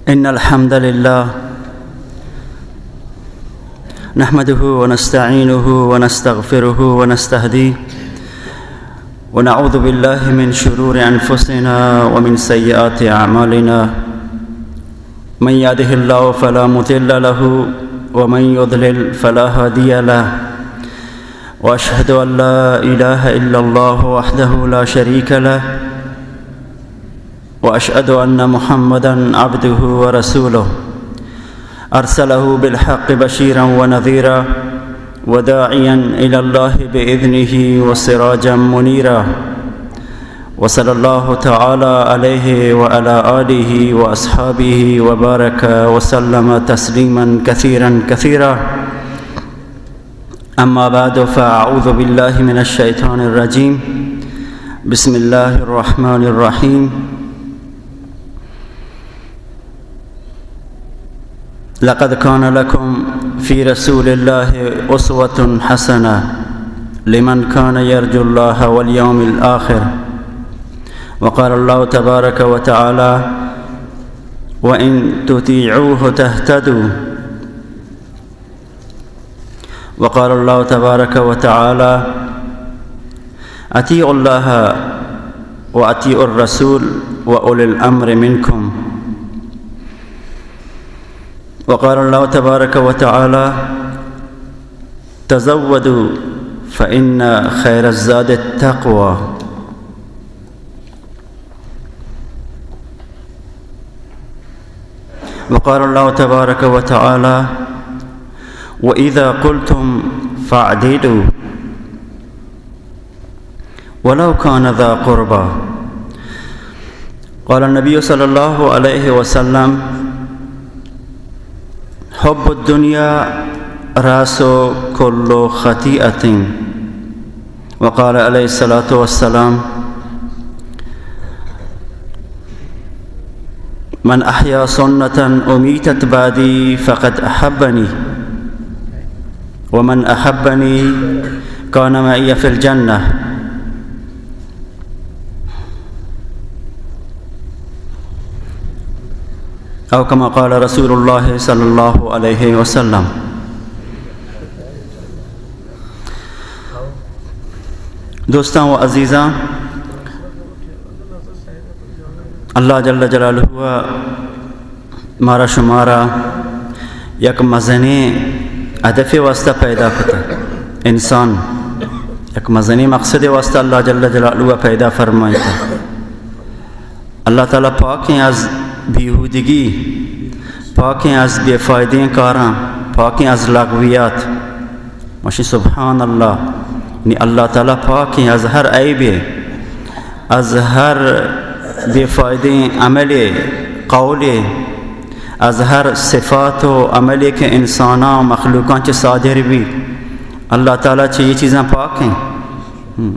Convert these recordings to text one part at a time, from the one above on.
إن الحمد لله نحمده ونستعينه ونستغفره ونستهديه، ونعوذ بالله من شرور أنفسنا ومن سيئات أعمالنا. من يهده الله فلا مضل له، ومن يضلل فلا هادي له. وأشهد أن لا إله إلا الله وحده لا شريك له، وأشهد أن محمدا عبده ورسوله، أرسله بالحق بشيرا ونذيرا، وداعيا إلى الله بإذنه وسراجا منيرا. وصلى الله تعالى عليه وعلى آله وأصحابه وبارك وسلم تسليما كثيرا كثيرا. أما بعد، فأعوذ بالله من الشيطان الرجيم. بسم الله الرحمن الرحيم. لقد كان لكم في رسول الله أسوة حسنة لمن كان يرجو الله واليوم الآخر. وقال الله تبارك وتعالى: وإن تطيعوه تهتدوا. وقال الله تبارك وتعالى: أطيعوا الله وأطيعوا الرسول وأولي الأمر منكم. وقال الله تبارك وتعالى: تزودوا فإن خير الزاد التقوى. وقال الله تبارك وتعالى: وإذا قلتم فاعدلوا ولو كان ذا قربى. قال النبي صلى الله عليه وسلم: حب الدنيا رأس كل خطيئة. وقال عليه الصلاة والسلام: من أحيا سنة أميتت بعدي فقد أحبني، ومن أحبني كان معي في الجنة. أو كما قال رسول الله صلى الله عليه وسلم. دوستاں و عزیزاں، اللہ جل جلالہ ءَ مارا شمارا یک مزنیں ہدفے واسطہ پیدا کتا۔ انسان یک مزنیں مقصدے واسطہ اللہ جل جلالہ ءَ پیدا فرمائتا۔ اللہ تعالی پاکیں از بیہودگی، پاکیں از بے فائدیں کاراں، پاکیں از لغویات۔ ماشی سبحان اللہ، نی اللہ تعالی پاکیں از ہر عیبے، از ہر بے فائدیں عملے، قولے، از ہر صفات و عملے کہ انساناں و مخلوقاں چہ صادر بی، اللہ تعالی چہ یہ چیزاں پاکیں۔ ہم۔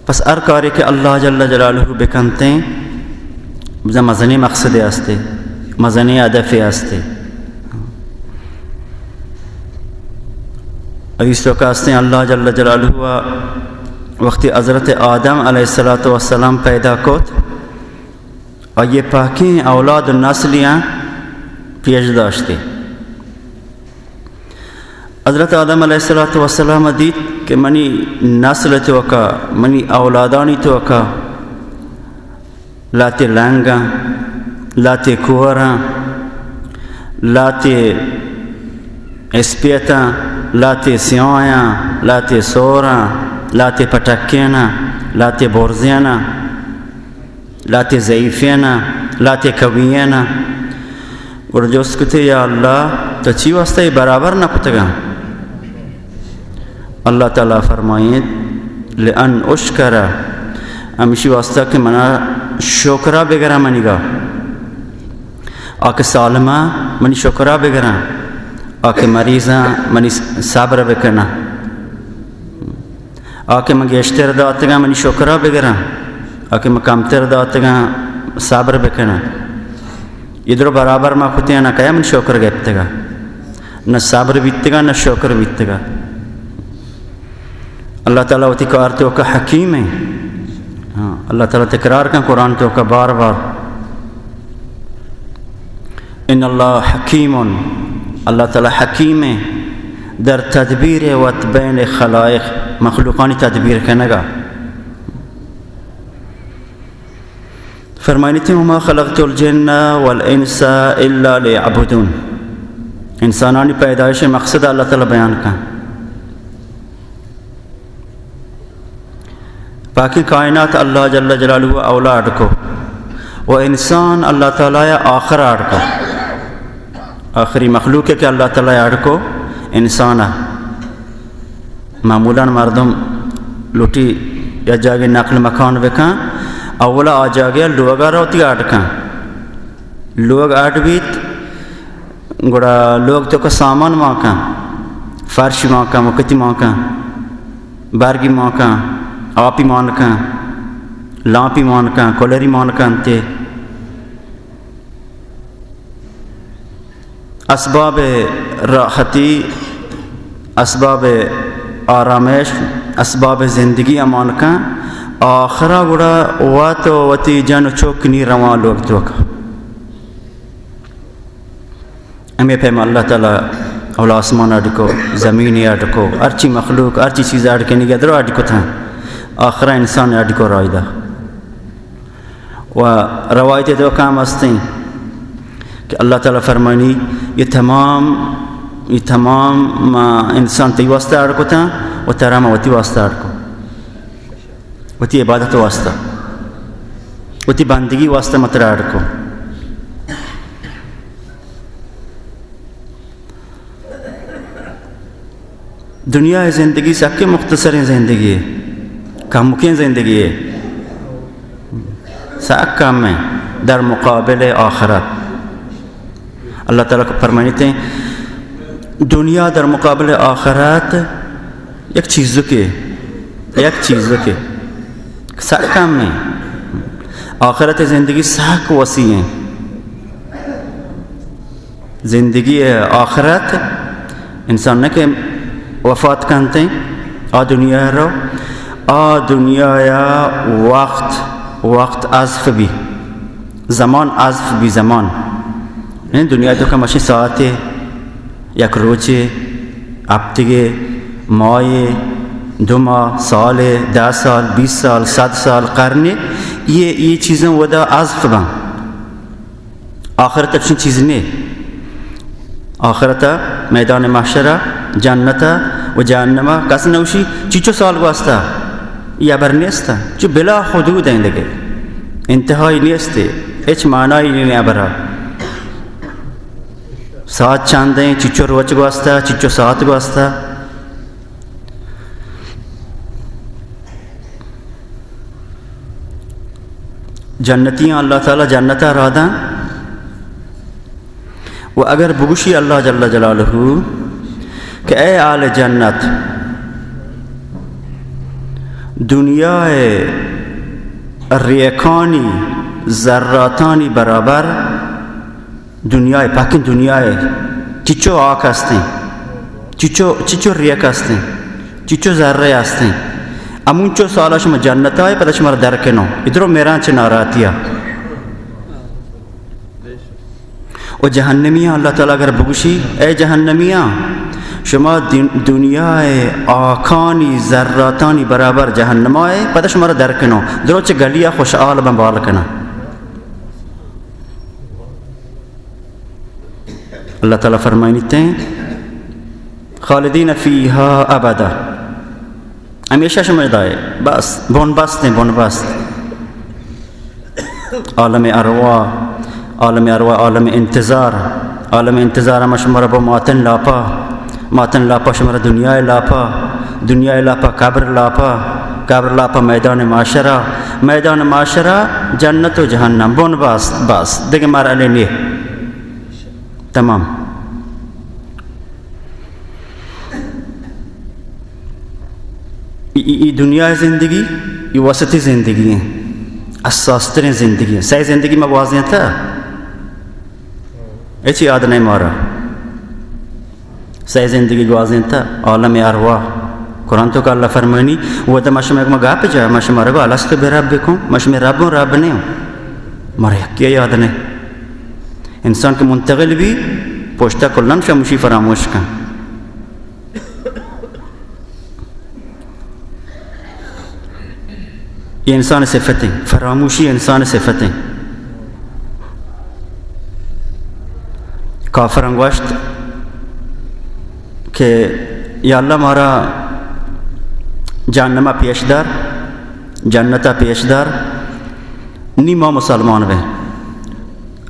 پس ہر کارے کہ اللہ جل جلالہ بکنتیں، بزاں مزنیں مقصدے ہستے، مزنیں ہدفے ہستے۔ حدیث توکا ہستیں، اللہ جل جلالہ وقتی حضرت آدم علیہ الصلوۃ والسلام پیدا کت، آئی پاکیں اولاد و نسلیاں پیش داشتے۔ حضرت آدم علیہ الصلوۃ والسلام دیت کہ منی نسل توکا، منی اولادانی توکا لہتے لنگاں، لہتے کوراں، لہتے اسپیتاں، لہتے سیاہاں، لہتے سوراں، لہتے پٹکیناں، لہتے برزیناں، لہتے ضعیفیناں، لہتے قوییناں۔ گڑا جست کتے، یا اللہ، تو چی واسطہ اے برابر نہ کتگاں؟ اللہ تعالی فرمائیت، لأن أشكر، ہمیشی واسطہ کہ منا شکرا بگراں منیگا۔ آ کہ سالماں منی شکرا بگراں، آ کہ مریضاں منی صبر بکناں۔ آ کہ من گیشتر داتگاں، منی شکرا بگراں، آ کہ من کمتر داتگاں، صبر بکناں۔ اے درو برابر ما کتیاں، نہ کیا من شکر گپتگا، نہ صبر بیتگا، نہ شکر بیتگا۔ اللہ تعالی وتی کار توکا حکیم ایں۔ ہاں، اللہ تعالی تکرار کن قرآن توکا بار بار۔ ان اللہ حکیم، اللہ تعالی حکیم ایں در تدبیر وت بین خلائق، مخلوقانی تدبیر کنگا۔ فرمائنیتی، وما خلقت الجن والانس الا لیعبدون۔ انسانانی پیدائش مقصد اللہ تعالی بیان کن۔ باقی کائنات اللہ جل جلالہ اولا اڈ کو و انسان اللہ تعالی آخر اڈ کو۔ آخری مخلوق کہ اللہ تعالی اڈ کو انسان۔ معمولاً مردم لوٹی یا جاگے نقل مکان بکن، اولا آ جاگے لوگا روتی اڈ کن۔ لوگ اڈ بیت، گڑا لوگ توکا سامان مان کن، فرش مان کن، مکتی مان کن، برگی مان کن، آپی مان کن، لامپی مان کن، کولری مان کن تے۔ اسباب راحتی، اسباب آرامش، اسباب زندگی مان کن، آخرا گڑا وت و وتی جن و چک نی روان لوگ توکا۔ ہمے پیم اللہ تعالی اولا آسمان اڈ کو، زمین اڈ کو، ہرچی مخلوق، ہرچی چیز اڈ کنگی درو اڈ کتن، آخرا انسان اڈ کو رائدہ۔ و روایت توکا ہم ہستیں کہ اللہ تعالی فرمانی، یہ تمام، یہ تمام ما انسان تئی واسطہ اڈ کتن و ترا ما وتی واسطہ اڈ کو، وتی عبادت واسطہ، وتی بندگی واسطہ ما ترا اڈ کو۔ دنیا ءِ زندگی سکیں مختصریں زندگی ءِ، کمکیں زندگی ءِ، سک کم ءِ در مقابل آخرت۔ اللہ تعالیٰ فرمائیتے ہیں، دنیا در مقابل آخرت یک چیزکے، یک چیزکے، سک کم ءِ۔ آخرت ءِ زندگی سک وسیع ءِ۔ زندگی آخرت، انسان نہ کہ وفات کنت، آ دنیا رو، آ دنیا یا وقت، وقت حذف بی، زمان حذف بی، زمان۔ یعنی دنیا تو کم اشی ساعتے، یک روچے، ہفتگے، ماہے، دو ماہ، سالے، دہ سال، بیس سال، صد سال، قرنے، یہ، یہ چیزیں ودا حذف بن۔ آخرت ءَ چنین چیز نے۔ آخرت ءَ میدان محشر ءَ، جنت ءَ و جہنم ءَ کس نہ گوشی چیچو سال گوستا، یہ ہبر نیست۔ چو بلا حدود ایں دگہ، انتہائی نیست، ہچ معنی نہیں ہبر ءَ۔ ساعت چند ایں، چیچو روچ گوستا، چیچو ساعت گوستا۔ جنتیاں اللہ تعالیٰ جنت ءَ راہ داں۔ و اگر بگوشی اللہ جل جلالہ کہ اے اہل جنت، دنیا ءِ ریکانی ذراتانی برابر دنیا ءِ، پاکیں دنیا ءِ چچو ہاک ہستیں، چچو، چچو ریک ہستیں، چچو ذرے ہستیں۔ ہمونچو سالا شما جنت ءَ ئے، پدا شما را در کنوں۔ ادرو میران چہ ناراحتی ءَ۔ و جہنمیاں اللہ تعالیٰ اگر بگوشی، اے جہنمیاں، شما دن-، دنیا ءِ ہاکانی ذراتانی برابر جہنم ءَ ئے، پدا شما را در کنوں۔ درو چہ گلی ءَ خوشحال بن بال کناں۔ اللہ تعالیٰ فرمائنیتے ہیں، خالدین فیہا ابدا، ہمیشہ شما ادا ئے، بس، بن بست ہیں، بن بست۔ عالم ارواح، عالم ارواح، عالم انتظار، عالم انتظار ہم شما را بو ماتن لاپا، ماتن لاپا شما را دنیا لاپا، دنیا لاپا قبر لاپا، قبر لاپا میدان محشرا، میدان محشرا جنت و جہنم، بن بست، بس، دگہ مرحلے نیہ۔ تمام۔ ای، ای، ای دنیا زندگی، ای وسطی زندگی ہیں، حساس ترین زندگی ہیں۔ سہ زندگی ما گوازینتا، ہچ یاد نہیں مارا۔ سہ زندگی گوازینتا، عالم ارواح۔ قرآن توکا اللہ فرمانی، ودا ما شما، ما گپ جا، ما شما رگو الست بربکم، ما شما رب و رب نہیں، مارا یکی یاد نہیں۔ انسان کہ منتقل بی، پشتا کلن شموشی فراموش کن۔ یہ انسان صفت ہیں، فراموشی انسان صفت ہیں۔ کافران گوشت کہ یا اللہ مارا جہنما پیش دار، جنتا پیش دار، نی ما مسلمان بیں۔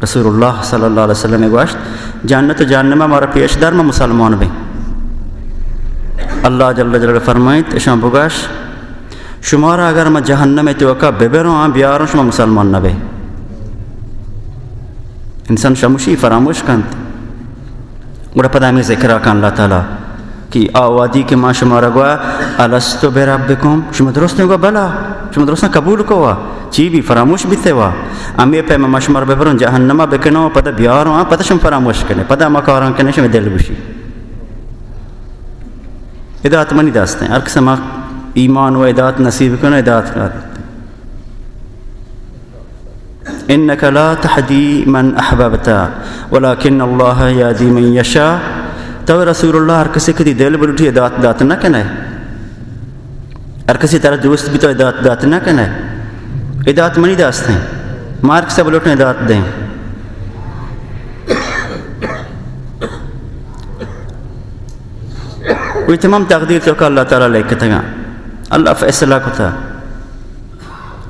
رسول اللہ صلی اللہ علیہ وسلم گوشت، جنت و جہنما مارا پیش دار، ما مسلمان بیں۔ اللہ جل جلالہ فرمائیت، اشان بگش، شمارا اگر ما جہنم توکا ببروں، آن بیاروں، شما مسلمان نبے۔ انسان شموشی فراموش کنت۔ گڑا پدا ہمیں ذکر کن اللہ تعالی کہ آ وادی کہ ما شمارا گوا، الست بربکم، شما درستیں گوا؟ بلا، شما درستاں قبول کو وا، چی بی فراموش بیتے وا۔ ہمیں پہ ما شمار ببروں جہنما بکنوں، پدا بیاروں، آ پدا شما فراموش کنے، پدا ما کاران کنے، شما دل گوشی۔ ہدایت منی دست ہیں، ہر کس ما ایمان و ہدایت نصیب کنو، ہدایت کا۔ انک لا تهدی من احببت ولکن اللہ یهدی من یشاء۔ تو رسول اللہ ہر کسی کہ تئی دل بلوٹی ہدایت دات نہ کنے۔ ہر کسی ترا دوست بی تو ہدایت دات نہ کنے۔ ہدایت منی دست ہیں۔ ما ہر کسی بلوٹیں ہدایت دیں۔ وی تمام تقدیر توکا اللہ تعالی لکھتگا۔ اللہ فیصلہ کتا۔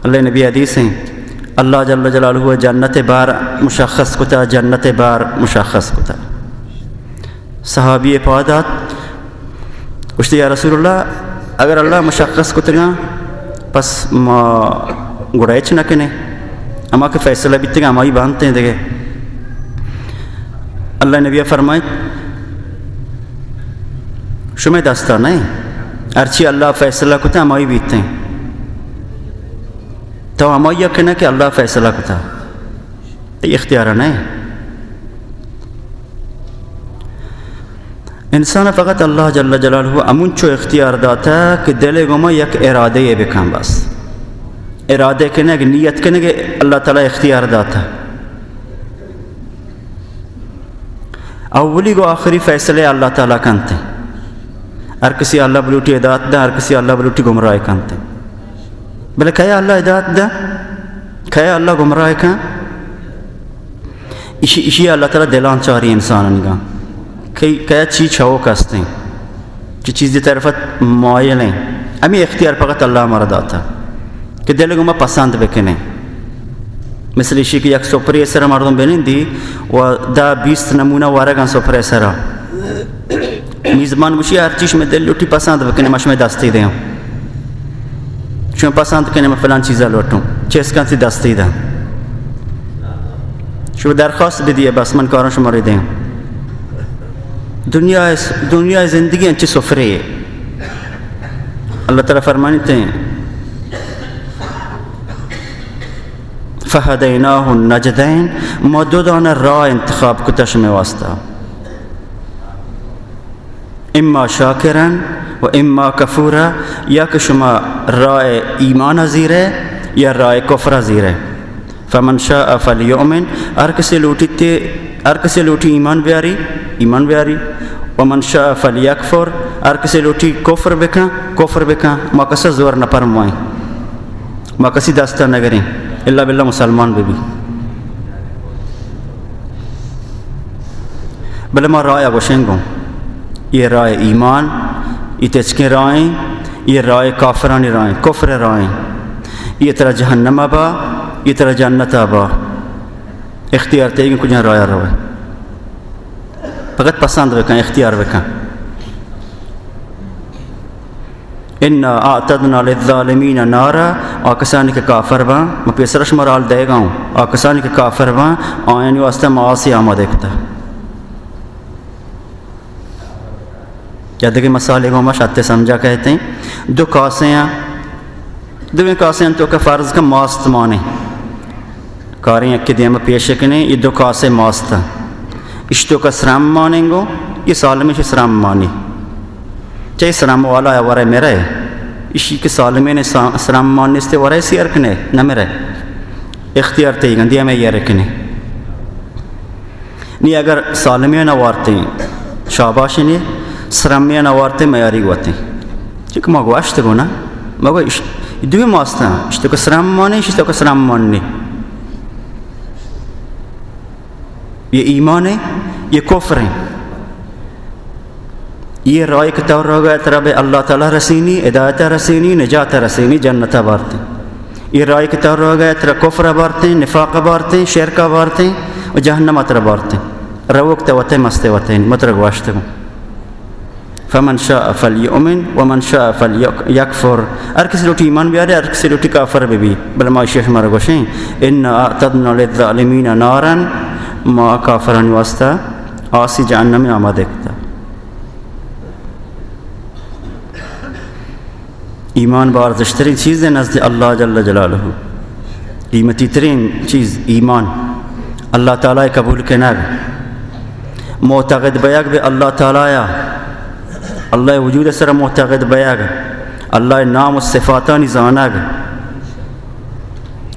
اللہ نبی حدیث ہیں، اللہ جل جلالہ جنت بار مشخص کتا، جنت بار مشخص کتا۔ صحابی پاد آت، گوشتی، یا رسول اللہ، اگر اللہ مشخص کتگاں، پس ما گڑا ہچ نہ کنے، ہما کہ فیصلہ بیتگاں، ہمائی بانتے ہیں دگہ۔ اللہ نبی فرمائیت، شمئے دستا نہ، ہرچی اللہ فیصلہ کتا، ہمائی بیتے ہیں۔ تو ہمائی کنے کہ اللہ فیصلہ کتا، تئی اختیار نہ۔ انسان فقط اللہ جل جلالہ ہمونچو اختیار داتا کہ دل گوما یک ارادہ بکن بس۔ ارادہ کنگ، نیت کنگ اللہ تعالی اختیار داتا۔ اولی گو آخری فیصلہ اللہ تعالی کنتے۔ ہر کسی اللہ بلوٹی ہدایت دے، ہر کسی اللہ بلوٹی گمراہ کنتے۔ بلے کیا اللہ ہدایت دے؟ کیا اللہ گمراہ کن؟ اشی، اشی اللہ تعالی دلان چاری انسانانی گا۔ کئی، کیا چی چوک ہستیں؟ چی چیزی طرف مائل ہیں؟ ہمیں اختیار فقط اللہ مارا داتا کہ دل گوما پسند بکنیں۔ مثل اشی کہ یک سپرے سر مردم بنندی و دہ بیست نمونہ ورگاں سپرے سرا۔ میزبان گوشی، ہر چیز میں دل لوٹی پسند بکنیں، ما شمئے دستی دیں۔ شما پسند کنیں، من فلان چیزا لوٹوں، چیز کن تی دستی داں۔ شما درخواست بدیے، بس من کاراں شما ری دیں۔ دنیا، دنیا زندگی انچی سفرے۔ اللہ تعالی فرمانیتے ہیں، فہدیناہ النجدین، ما دو دانہ راہ انتخاب کتا شمئے واسطہ۔ اما شاکرا و اما کفورا، یا کہ شما راہ ایمان زیرے یا راہ کفر زیرے۔ فمن شاء فلیؤمن، ہر کسی لوٹی تے، ہر کسی لوٹی ایمان بیاری، ایمان بیاری۔ ومن شاء فلیکفر، ہر کسی لوٹی کفر بکن، کفر بکن۔ ما کسا زور نہ پرمائیں، ما کسی دستا نگریں، الا باللہ مسلمان ببی۔ بلے ما راہ گوشیں گوں، یہ راہ ایمان، یہ تچکیں راہیں، یہ راہ کافرانی راہیں، کفر راہیں، یہ ترا جہنم با، یہ ترا جنت با۔ اختیار تئی کجا راہ روے، فقط پسند بکن، اختیار بکن۔ انا اعتدنا للظالمین نارا، آ کسانی کہ کافر باں، ما پیسر شمار حال دئیگا ہوں، آ کسانی کہ کافر باں، آیانی واسطہ ما آسی آمادہ کتا۔ یا دگہ مثالے گوں ما شاتے سمجھا کہتے ہیں، دو کاسے ہیں، دویں کاسے ہیں تو کہ فرض کا ماست مانے۔ کاریں یکے دیما پیش کنیں، یہ دو کاسے ماست ہیں۔ اش تو کا سرم مانیں گو، یہ سالمیں شی سرم مانی۔ چاہے سرم والا ہے ورے میرے، اشی کے سالمیں نے سا-، سرم مان نستے ورے سیر کنے، نہ میرے۔ اختیار تئی گندی ہمیں یہ رکھنے۔ نی اگر سالمیان وارتیں، شاباش نی، سرمیان وارتیں، میاری وتیں۔ چونکہ ما گوشت گو نا، ما گو اش-، دوی ماستاں، اشتو کہ سرم مانے، اشتو کہ سرم مانے۔ یہ ایمان ہے، یہ کفر ہے۔ یہ راہ کہ تو روگا ترا بہ اللہ تعالی رسینی، ہدایت رسینی، نجات رسینی، جنت بارتیں۔ یہ راہ کہ تو روگا ترا کفر بارتیں، نفاق بارتیں، شرک بارتیں و جہنم ترا بارتیں۔ روک تو وتے مست وتے، متر گوشت گو۔ فمن شاء فلیؤمن ومن شاء فلیکفر۔ ہر کسی لوٹی ایمان بیارے، ہر کسی لوٹی کافر بہ بی۔ بلے ما ایشی شمارا گوشیں، انا اعتدنا للظالمین نارا، ما کافرانی واسطہ آسی جہنم آمادہ کتا۔ ایمان بہ ارزشترین چیز ہے نزد اللہ جل جلالہ۔ قیمتی ترین چیز ایمان، اللہ تعالی قبول کنگ، معتقد بیگ بہ اللہ تعالی، اللہ وجود سر معتقد بیگ، اللہ نام و صفاتانی زانگ،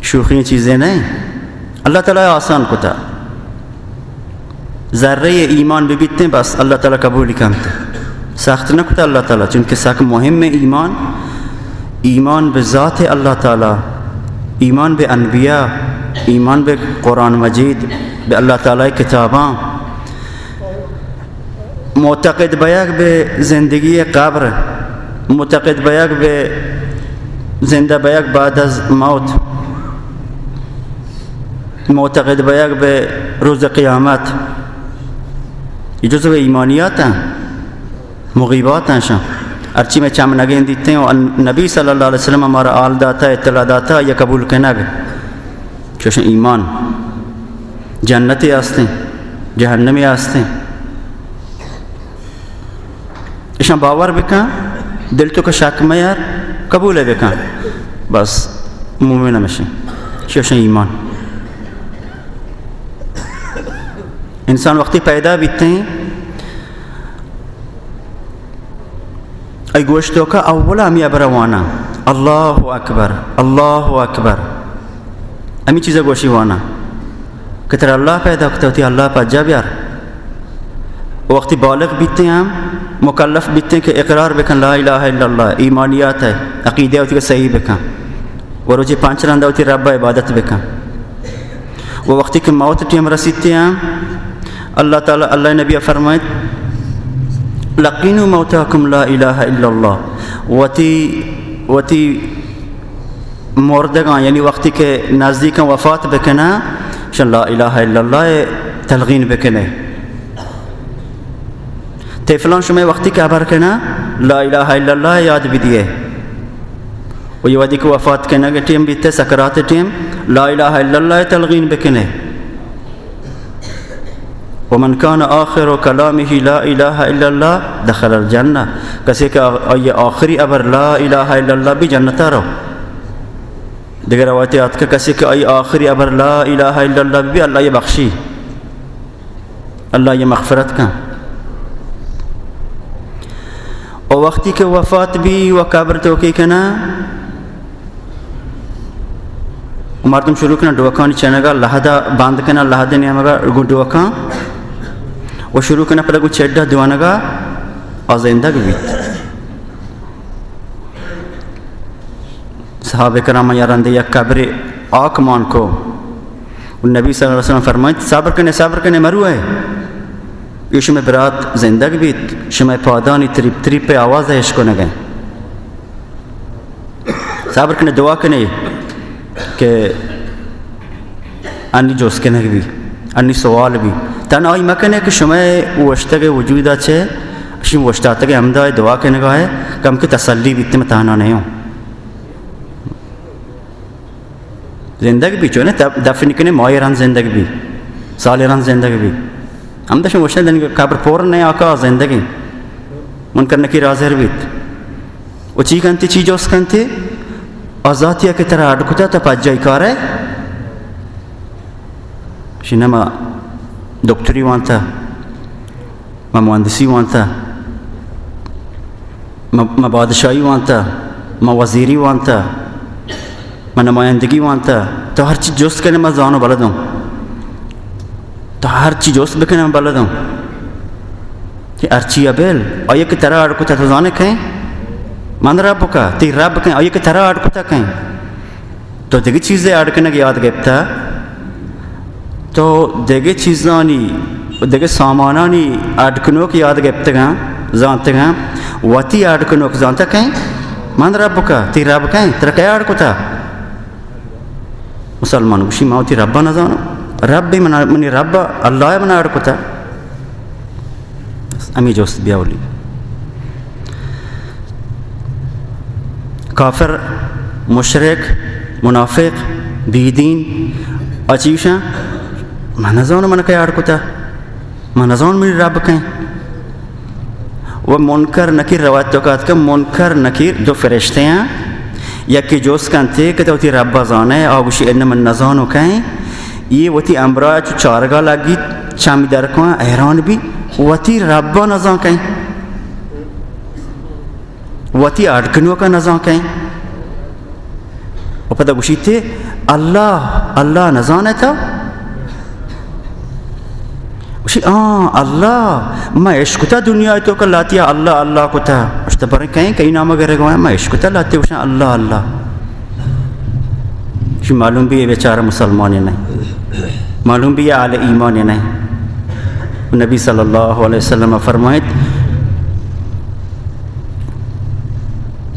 شوخی چیزیں نہیں۔ اللہ تعالی آسان کتا۔ ذرہ ایمان بہ بیتیں، بس اللہ تعالی قبول کنت۔ سخت نہ کتا اللہ تعالی، چونکہ سک مہم ایمان، ایمان بہ ذات اللہ تعالی، ایمان بہ انبیاء، ایمان بہ قرآن مجید، بہ اللہ تعالی کتاباں، معتقد بیگ بہ زندگی قبر، معتقد بیگ بہ زندہ بیگ بعد از موت، معتقد بیگ بہ روز قیامت، یہ جزو ایمانیات ہیں، مغیبات ہیں شان۔ ہرچی میں چم نگین دیتے ہیں، نبی صلی اللہ علیہ وسلم ہمارا حال داتا، اطلاع داتا، یہ قبول کنگ، چوشن ایمان۔ جنت ہستیں، جہنم ہستیں۔ اشان باور بکن، دل تو کہ شک میار، قبول بکن، بس مومن ہمشیں۔ چوشیں ایمان۔ انسان وقتی پیدا بیتے ہیں، ای گوشت تو کہ اولا ہمی ابر وانا، اللہ اکبر، اللہ اکبر۔ ہمی چیزا گوشی وانا کہ ترا اللہ پیدا کتا، وتی اللہ پجا بیار۔ وقتی بالغ بیتے ہم، مکلف بیتے کہ اقرار بکن لا الہ الا اللہ، ایمانیات ہے، عقیدہ وتی کہ صحیح بکن، و روچی پنچ رندا وتی رب عبادت بکن۔ و وقتی کہ موت ٹیم رسیتے ہم، اللہ تعالی، اللہ نبی فرمائیت، لقینوا موتاکم لا الہ الا اللہ، وتی، وتی مردگاں، یعنی وقتی کہ نزدیکاں وفات بکناں، شان لا الہ الا اللہ تلقین بکنے۔ طفلان شما وقتی کہ ہبر کناں، لا الہ الا اللہ یاد بدیے۔ و یہ وقتی کہ وفات کنگ ٹیم بیتے، سکرات ٹیم، لا الہ الا اللہ تلقین بکنے۔ ومن کان آخر کلامہ لا الہ الا اللہ دخل الجنہ۔ کسی کہ آئی آخری ابر لا الہ الا اللہ بی، جنتا رو۔ دگہ روایتے آتکہ کسی کہ آئی آخری ابر لا الہ الا اللہ بی، اللہ یہ بخشی، اللہ یہ مغفرت کن۔ و وقتی کہ وفات بی و قبر توکی کنا، و مردم شروع کنن ڈوکانی چنگا، لحدا بند کنن، لحد نیمگا گوں ڈوکاں، و شروع کنن پدا گوں چڈا دوانگا، آ زندگ بیت۔ صحابہ کرام یا رندے یک قبرے آک مان کو، و نبی صلی اللہ علیہ وسلم فرمائیت، صبر کنے، صبر کنے، مروئے، یہ شمئے برات زندگ بیت، شمئے پادانی تریپ تریپ آواز اشکنگے۔ صبر کنے، دعا کنے کہ انی جست کنگ بی، انی سوال بی۔ تنہائی مکنے کہ شمئے اوشتگ وجودا چہ، شمئے اوشتاتگ ہمدا دعا کنگا ہے، کم کہ تسلی بیت، من تہنا نہیں ہوں۔ زندگ بی، چونے دف-، دفن کنے، ماہ رند زندگ بی، سال رند زندگ بی۔ ہمدا شمئے اوشتگ دن قبر پر نہیں، آقا زندگی۔ منکر نکیر حاضر بیت۔ و چی کنتی، چی جست کنتی؟ آ ذاتی کہ ترا اڈ کتا، تو پجائی کارے؟ شی نہ، ما دکتری وانتا، ما مہندسی وانتا، ما، ما بادشاہی وانتا، ما وزیری وانتا، ما نمائندگی وانتا۔ تو ہر چی جست کنے، ما زانو بلدوں۔ تو ہرچی جست بکن، من بلدوں کہ ہرچی ابل، آئی کہ ترا اڈ کتا، تو زانے کئیں؟ من رب کا، تی رب کئیں؟ آئی کہ ترا اڈ کتا کئیں؟ تو دگہ چیزے اڈ کنگ یاد گپتا، تو دگہ چیزانی، دگہ سامانانی اڈ کنوک یاد گپتگاں، زانتگاں، وتی اڈ کنوک زانتا کئیں؟ من رب کا، تی رب کئیں؟ ترا کئے اڈ کتا؟ مسلمان گوشی، ما وتی رب ء نزاناں۔ رب من، منی رب ء، اللہ ء من اڈ کتا۔ ہمے جست بیا اولی۔ کافر، مشرک، منافق، بے دین، آ چی گوشاں؟ من نزاناں من کئے اڈ کتا، من نزاناں منی رب کئیں۔ و منکر نکیر روایت توکا اتکہ، منکر نکیر دو فرشتے آں، یکے جست کنتے کہ تو وتی رب ء زانئے؟ آ گوشی، اناں من نزانوں کئیں۔ اے وتی ہمراہ چو چارگا لگیت، چمی در کن، حیران بی، وتی رب ء نزان کئیں، وتی اڈ کنوک ء نزان کئیں۔ و پدا گوشیت، اللہ، اللہ نزانئے تو؟ گوشی، آں، اللہ، من اشکتا دنیا ء توکا لاتیا اللہ، اللہ کتا۔ گوشت، برے کئیں، کئی نام گرگ ء، من اشکتا لاتیا گوشاں اللہ، اللہ۔ گوشی، معلوم بی اے بیچارہ مسلمانے نئیں، معلوم بی اے اہل ایمانے نئیں۔ نبی صلی اللہ علیہ وسلم فرمائیت،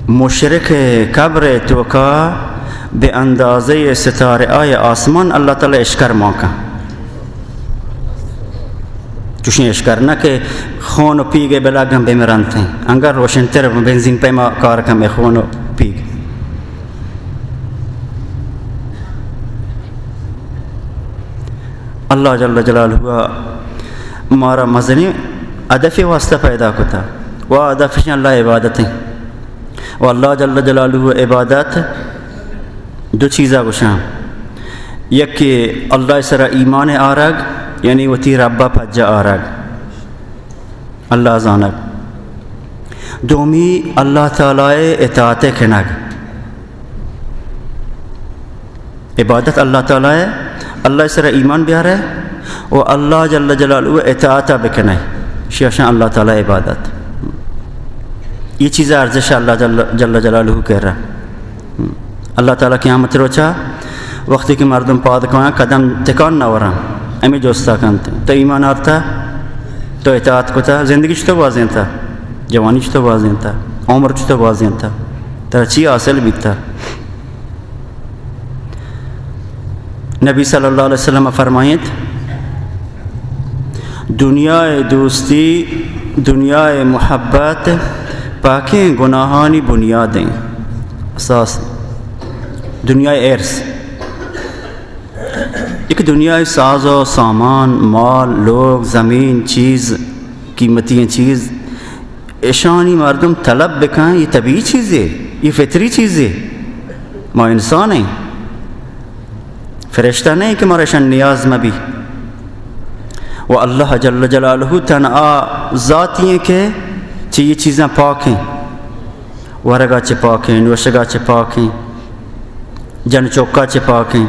مشرک ء قبر ء توکا بہ اندازہ ستارہ آئے آسمان اللہ تعالی اشکر مان کن۔ چوشیں اشکر نہ کہ خون و پیگ ء بلگ ہم بمرنت، انگا روشنتر بنزین پیما کار کن خون و پیگ۔ اللہ جل جلالہ مارا مزنیں ہدفے واسطہ پیدا کتا، و ہدفش اللہ عبادت ہیں۔ و اللہ جل جلالہ عبادت دو چیزا گوشاں، یکے اللہ سرا ایمان آرگ، یعنی وتی ربا پجا آرگ، اللہ زانگ۔ دومی اللہ تعالی اطاعت کنگ۔ عبادت اللہ تعالی ء، اللہ ء سر ایمان بیارے و اللہ جل جلالہ اطاعت بکنے، شیشان اللہ تعالی عبادت۔ یہ چیز ارزش اللہ جل، جل جلالہ کرا۔ اللہ تعالی قیامت روچا وقتی کہ مردم پاد کایاں قدم تکان نہ وراں، ہمیں جستا کنت، تو ایمان آرتا، تو اطاعت کتا، زندگی چطور بازینتا، جوانی چطور بازینتا، عمر چطور بازینتا، ترا چی حاصل بیتا؟ نبی صلی اللہ علیہ وسلم فرمائیت، دنیا دوستی، دنیا محبت پاکیں گناہانی بنیادیں اساس، دنیا ارث۔ یک دنیا ساز و سامان، مال، لوگ، زمین، چیز، قیمتی چیز، اشانی مردم طلب بکن، یہ طبیعی چیزے، یہ فطری چیزے۔ ما انسان ہیں، فرشتہ نہیں کہ مارا اشان نیاز مبی۔ و اللہ جل جلالہ تنہا ذاتی ہیں کہ چہ یہ چیزاں پاک ہیں، ورگا چہ پاک ہیں، نوشگا چہ پاک ہیں، جن چوکا چہ پاک ہیں،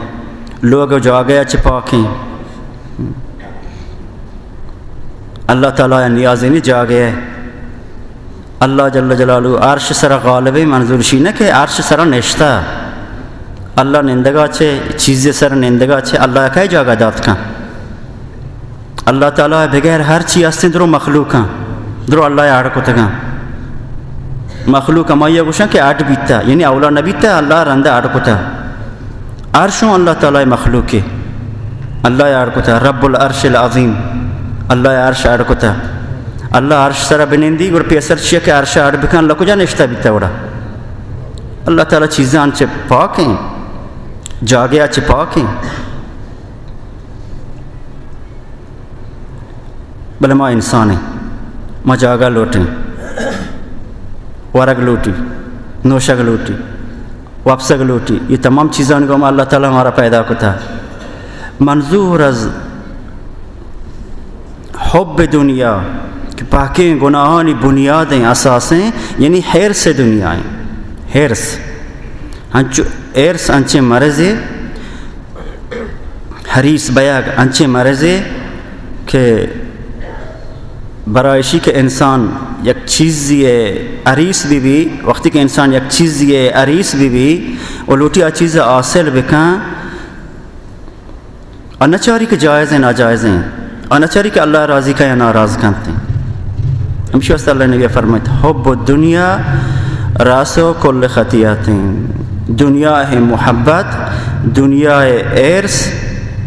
لوگ و جاگہ چہ پاک ہیں۔ اللہ تعالی نیازی نہیں جاگہ ہے۔ اللہ جل جلالہ عرش سر غالب، منظور شی نہ کہ عرش سر نشتہ۔ اللہ نندگا چے، چیز سر نندگا چے، اللہ کئی جاگہ دات کن؟ اللہ تعالی بغیر ہر چی ہستیں درو مخلوق ہیں، درو اللہ اڑ کتگاں۔ مخلوق ہمائی گوشن کہ اڈ بیتا، یعنی اولا نہ بیتا، اللہ رند اڑ کتا۔ عرش ہوں اللہ تعالی مخلوق ہے۔ اللہ اڑ کتا، رب العرش العظیم۔ اللہ عرش اڑ کتا۔ اللہ عرش سرا بنندی، گڑا پیسر چیا کہ عرش اڑ بکن، اللہ کجا نشتہ بیتا وڑا؟ اللہ تعالی چیزاں چہ پاک ہیں، جاگہ چہ پاک ہیں۔ بلے ما انسان ہیں، ما جاگہ لوٹیں، ورگ لوٹی، نوشگ لوٹی، وپسگ لوٹی۔ یہ تمام چیزانی گوما اللہ تعالی مارا پیدا کتا۔ منظور از حب دنیا کہ پاکیں گناہانی بنیادیں اساسیں، یعنی حرص دنیا ہیں۔ حرص۔ انچو، حرص انچیں مرضے، حریص بیگ انچیں مرضے کہ برای اشی کہ انسان یک چیزی ء حریص بہ بی، وقتی کہ انسان یک چیزی ء حریص بہ بی و لوٹی آ چیز ء حاصل بکن، آ نچاری کہ جائز ہیں، ناجائز ہیں، آ نچاری کہ اللہ راضی کا یا ناراض کنت۔ ہمشی واسطہ اللہ نبی فرمائیت، حب الدنیا رأس کل خطیئة۔ دنیا ء محبت، دنیا ء حرص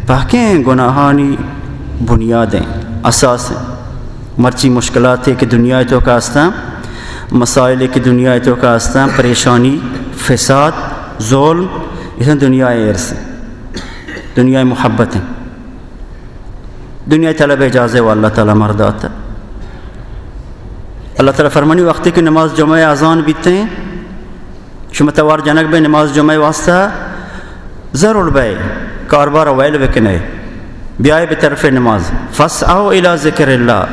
پہکیں گناہانی بنیاد ہیں، اساس ہیں۔ مرچی مشکلاتے کہ دنیا ء توکا ہستاں، مسائلے کہ دنیا ء توکا ہستاں، پریشانی، فساد، ظلم، یہ دنیا ء حرص ہیں، دنیا ء محبت ہیں۔ دنیا ء طلب اجازہ و اللہ تعالی مردات۔ اللہ تعالی فرمانی، وقتی کہ نماز جمعہ اذان بیتیں، شما توار جنگ بے نماز جمعہ واسطہ، ضرور بے، کاربار ویل بکنے، بیائے بہ طرف نماز۔ فاسعوا الی ذکر اللہ،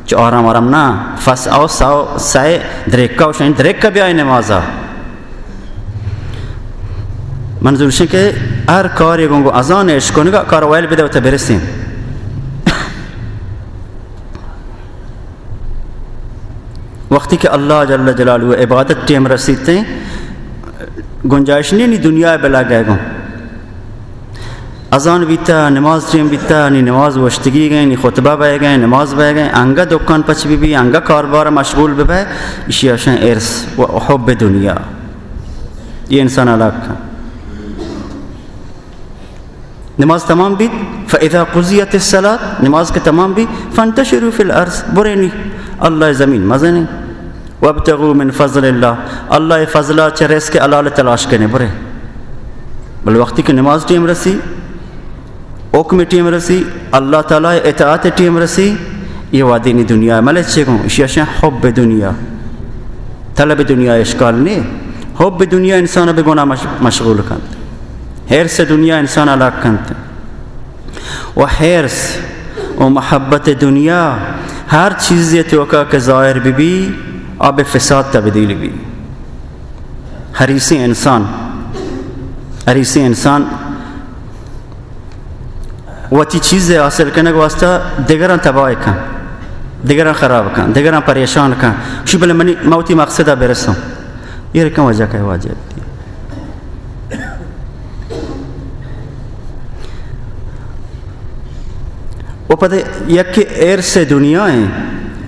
چو آرام آرام نہ، فاسعوا، سعوا، سعی، درکا و شین درکا بیائے نمازا۔ منظور شن کہ ہر کاری گوں گوں اذان اشکنگا کار ویل بدے و تا برسیں۔ وقتی کہ اللہ جل جلالہ عبادت ٹیم رسیتیں، گنجائش نہیں نی دنیا بلا گئے گوں۔ اذان بیتا، نماز ٹیم بیتا، نی نماز وشتگی گئے، نی خطبہ بہ گئے، نماز بہ گئے، انگا دکان پچ بی بی، انگا کاربار مشغول بہ بے، اشی اشن ارث و حب دنیا۔ یہ انسان ہلاک کن۔ نماز تمام بیت، فاذا قضیت الصلاة، نماز کہ تمام بیت، فانتشروا فی الارض، برینی اللہ زمین مزنی، وابتغوا من فضل اللہ، اللہ فضلہ چہ رزق حلال تلاش کنے برے۔ بل وقتی کہ نماز ٹیم رسی، حکم ٹیم رسی، اللہ تعالی اطاعت ٹیم رسی، یہ وادی نی دنیا ملے چے گوں، اشی اشن حب دنیا، طلب دنیا اشکال نہیں۔ حب دنیا انسان بہ گناہ مش-، مشغول کنت۔ حرص دنیا انسان ہلاک کنت۔ و حرص و محبت دنیا ہر چیزے توکا کہ ظاہر بہ بی، آ بہ فساد تبدیل بی۔ حریصیں انسان، حریصیں انسان وتی چیزے حاصل کنگ واسطہ دگراں تباہ کن، دگراں خراب کن، دگراں پریشان کن۔ شی بلے منی، ما وتی مقصدا برساں۔ یہ رقم وجہ کہ واجہ دی۔ و پد یک ارث دنیا ہیں،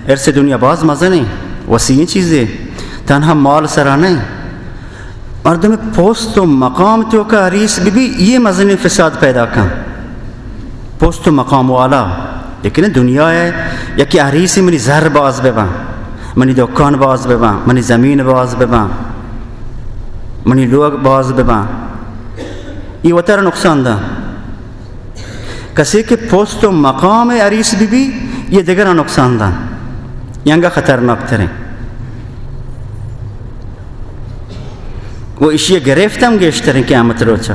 ارث دنیا باز مزن ہیں، وسیع چیزے، تنہا مال سرا نہیں۔ مردم پوست و مقام توکا حریص بہ بی، یہ مزن فساد پیدا کن۔ پوست و مقام والا، لیکن دنیا ہے، یکی حریصی منی زر باز ببن، منی دکان باز ببن، منی زمین باز ببن، منی لوگ باز ببن، یہ وتر نقصان دن۔ کسے کہ پوست و مقام حریص بہ بی، یہ دگراں نقصان دن، یہ انگا خطرناک تریں۔ و اشی گرفت ہم گیشتریں قیامت روچا۔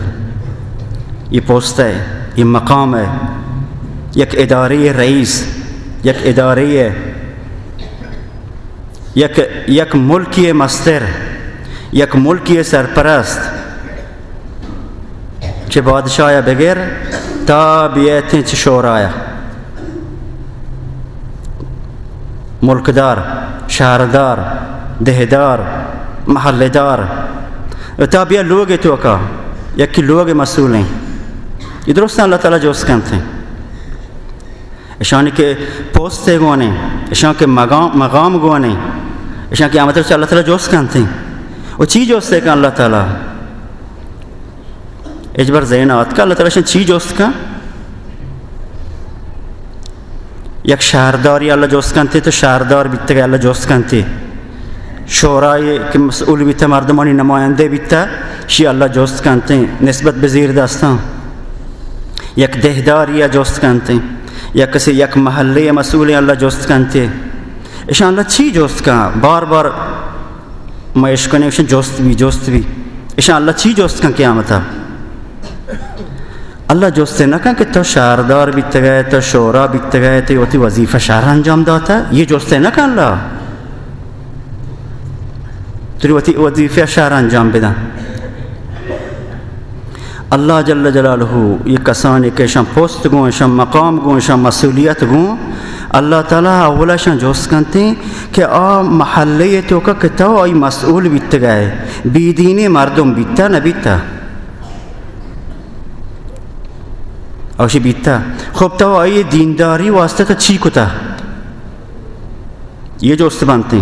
یہ پوست ہے، یہ مقام ہے، یک ادارے رئیس، یک ادارے ہے، یک، یک ملکی مستر، یک ملکی سرپرست، چہ بادشاہ بگر تا بیتیں چہ شورایا، ملکدار، شہردار، دہدار، محلدار، تا بیا لوگ توکا، یکی لوگ مسئول ہیں۔ یہ درستاں اللہ تعالی جوست کنت ہیں۔ اشانی کہ پوست گونے، اشان کہ مقام، مقام گونے، اشان کہ قیامت چہ اللہ تعالی جوست کنت ہیں۔ و چی جوست کن اللہ تعالی؟ اچ بر ذہن آتکا اللہ تعالی شان چی جوست کن؟ یک شہرداری اللہ جوست کنتے، تو شہردار بیتگے اللہ جوست کنتے۔ شورای کہ مسئول بیتا، مردمانی نمایندے بیتا، شی اللہ جوست کنتے نسبت بہ زیر دستاں۔ یک دہداری جوست کنتے، یک کسی یک محلے مسئولے اللہ جوست کنتے۔ اشان اللہ چی جوست کن؟ بار بار ما اشکنیں، اشان جوست بی، جوست بی۔ اشان اللہ چی جوست کن قیامتا؟ اللہ جوست نہ کن کہ تو شہردار بیتگے، تو شورا بیتگے، تو وتی وظیفہ شہر انجام داتا، یہ جوست نہ کن اللہ۔ تو وتی وظیفہ شہر انجام بدن۔ اللہ جل جلالہ، یہ کسانی کہ اشان پوست گوں، اشان مقام گوں، اشان مسئولیت گوں، اللہ تعالی اولا اشان جست کنتیں کہ آ محلے توکا کہ تو آئی مسئول بیتگئے، بے دینیں مردم بیتا نہ بیتا؟ اوشی بیتا. خب تو آئی دینداری واسطہ تو چی کتا؟ یہ جست بنتیں.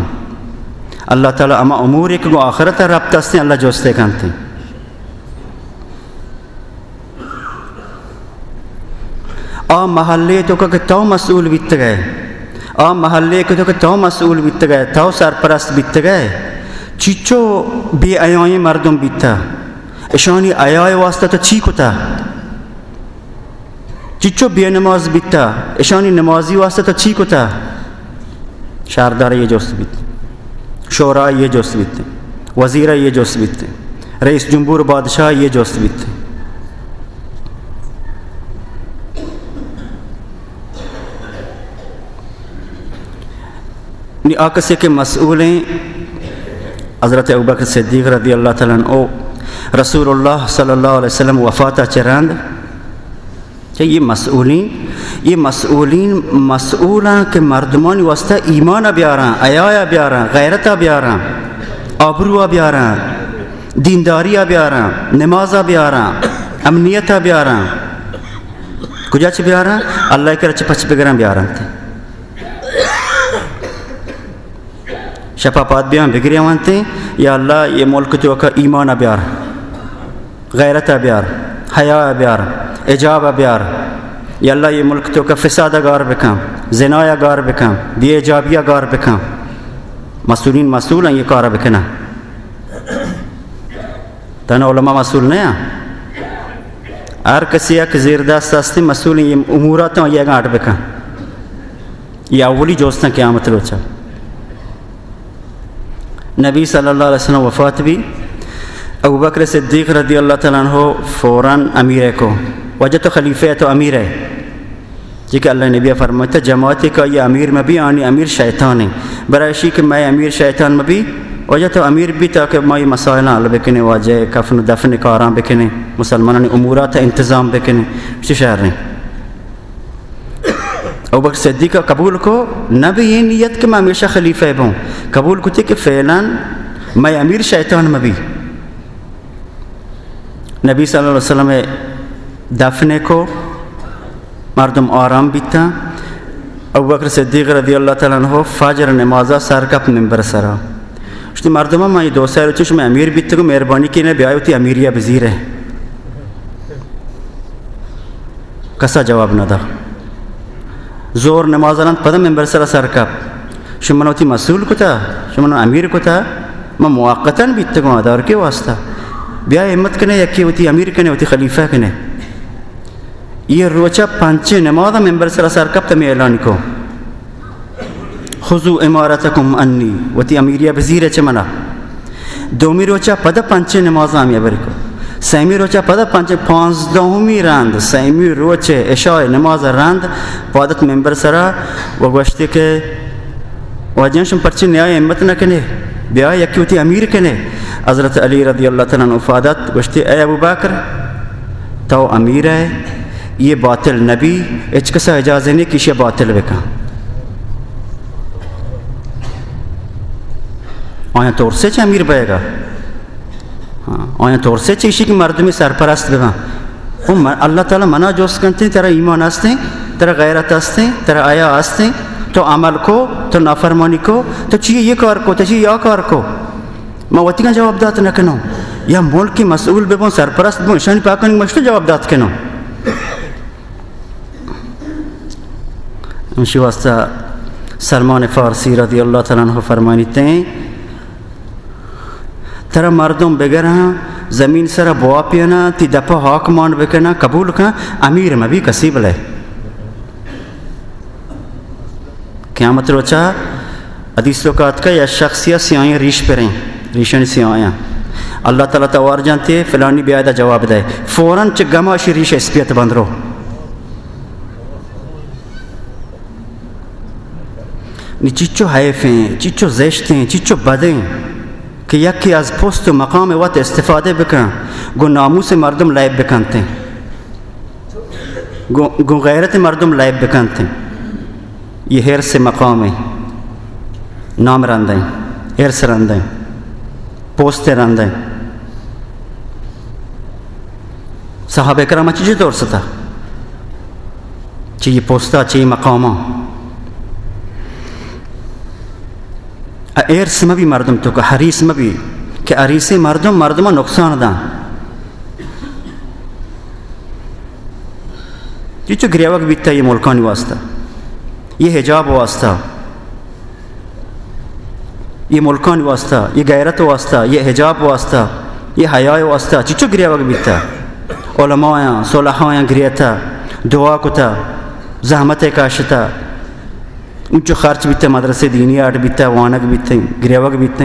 اللہ تعالی اما امور ایک گوں آخرت ربط استیں، اللہ جست کنتیں. آ محلے توکا کہ تو مسئول بیتگئے، آ محلے کہ تو کہ تو مسئول بیتگئے، تو سرپرست بیتگئے، چیچو بے حیائیں مردم بیتا، اشانی حیائے واسطہ تو چی کتا؟ چیچو بے نماز بیتا، اشانی نمازی واسطہ تو چی کتا؟ شہردار یہ جست بیت، شورا یہ جست بیت، وزیر یہ جست بیت، رئیس جمہور بادشاہ یہ جست بیت. نی آ کسے کہ مسئولیں، حضرت ابوبکر صدیق رضی اللہ تعالی عنہ، رسول اللہ صلی اللہ علیہ وسلم وفاتا چہ رند، کہ یہ مسئولین، یہ مسئولین مسئولاں کہ مردمانی واسطہ ایمانا بیاراں، حیایا بیاراں، غیرتا بیاراں، آبروا بیاراں، دینداریا بیاراں، نمازا بیاراں، امنیتا بیاراں. کجا چہ بیاراں؟ اللہ کرا چہ پچ بگراں بیارنت. شپا پاد بیاں بگریاں وانتیں، یا اللہ، یہ ملک توکا ایمان بیار، غیرت بیار، حیا بیار، حجاب بیار. یا اللہ، یہ ملک توکا فساد گار بکن، زنا گار بکن، بے حجابی گار بکن. مسئولین مسئول ہیں، یہ کار بکنن. تنها علماء مسئول نہ ہیں. ہر کسی یک زیر دست ہستی مسئول، یہ امورات یہ گاٹ بکن. یہ اولی جوستن قیامت روچا. نبی صلی اللہ علیہ وسلم وفات بی، ابوبکر صدیق رضی اللہ تعالی عنہ فوراً امیر کو، واجہ تو خلیفہ تو امیر ہے. چی کہ اللہ نبی فرمائتا، جماعتے کہ آئی امیر مبی، آنی امیر شیطانے. برای اشی کہ مئے امیر شیطان مبی، واجہ تو امیر بی تاکہ ما یہ مسائلاں حل بکنیں، واجہ کفن و دفن کاراں بکنیں، مسلمانانی امورات انتظام بکنیں. چی شر نیں؟ ابوبکر صدیق قبول کو، نہ بی یہ نیت کہ میں ہمیشہ خلیفہ بوں، قبول کتی کہ فعلاً مئے امیر شیطان مبی. نبی صلی اللہ علیہ وسلم دفن کو، مردم آرام بیتاں. ابوبکر صدیق رضی اللہ تعالی عنہ فجر نمازا سر کپ منبر سرا. گوشتی، مردماں، من یہ دو سہ روچ شمئے امیر بیتگوں، مہربانی کنے بیائے وتی امیریا بزیرے. کسا جواب ندا. ظہر نماز رند پدا منبر سرا سر کپ. شما من وتی مسئول کتا، شما من امیر کتا، من موقتاً بیتگوں ادارکے واسطہ. بیا ہمت کنے، یکی وتی امیر کنے، وتی خلیفہ کنے. یہ روچا پنچیں نماز منبر سرا سر کپت، ہمے اعلان کو، خذوا امارتکم عنی، وتی امیریا بزیرے چہ منا. دومی روچا پدا پنچیں نماز ہمے ہبر کو. سیمی روچا پدا پنچیں، پانزدہمی رند، سیمی روچ عشاء نماز رند پادت منبر سرا و گوشتی کہ واجہ، شما پرچے نیائے، ہمت نہ کنے؟ بیا یکی وتی امیر کنے. حضرت علی رضی اللہ تعالی عنہ فادت گوشتی، اے ابوبکر، تو امیر ہے، یہ باطل نبی، ہچ کسا اجازہ نہیں کہ اسے باطل بکن. آیا ترسے چہ امیر بئیگا؟ ہاں، آیا ترسے چہ ایشی کہ مردمی سرپرست بباں؟ او من، اللہ تعالی منا جست کنتیں، ترا ایمان ہستیں، ترا غیرت ہستیں، ترا حیا ہستیں، تو عمل کو، تو نافرمانی کو، تو چی یہ کار کو، تو چی یا کار کو؟ من وتیگاں جواب دات نہ کنوں. یا ملک مسئول ببوں، سرپرست ببوں، اشانی پاکانی مشتو جواب دات کنوں. ہمشی واسطہ سلمان فارسی رضی اللہ تعالی عنہ فرمانیتیں، ترا مردم بگراں، زمین سرا بواپیناں، تی دپا ہاک مان بکناں، قبول کن، امیر مبی کسی بلے. قیامت روچا حدیث تو کاتکا یا شخصیا سیاہیں ریش پریں، ریشانی سیاہیں. اللہ تعالی توار جانتے، فلانی بیایدا جواب دے. فوراً چہ گماشی ریش اسپیت بندرو. نی چیچو حیفیں، چیچو زشتیں، چیچو بدیں. کہ یکے از پست و مقام وت استفادہ بکن، گوں ناموس مردم لیب بکنتیں، گوں، گوں غیرت مردم لیب بکنتیں۔ یہ حرص مقام، نام رندیں، حرص رندیں، پوست رندیں۔ صحابہ کرام چی چی ترستا؟ چی پوستا، چی مقاما؟ حرص مبی مردم توکا، حریص مبی، کہ حریصیں مردم مردما نقصان داں۔ چچو گریوگ بیتا یہ ملکانی واسطہ، یہ حجاب واسطہ، یہ ملکانی واسطہ، یہ غیرت واسطہ، یہ حجاب واسطہ، یہ حیاء واسطہ چچو گریوگ بیتا؟ علمایاں، صلحایاں گریتا، دعا کتا، زحمت کاشتا، انچو خرچ بیتہ، مدرسہ دینی اڈ بیتہ، وانگ بیتہ، گریوگ بیتہ،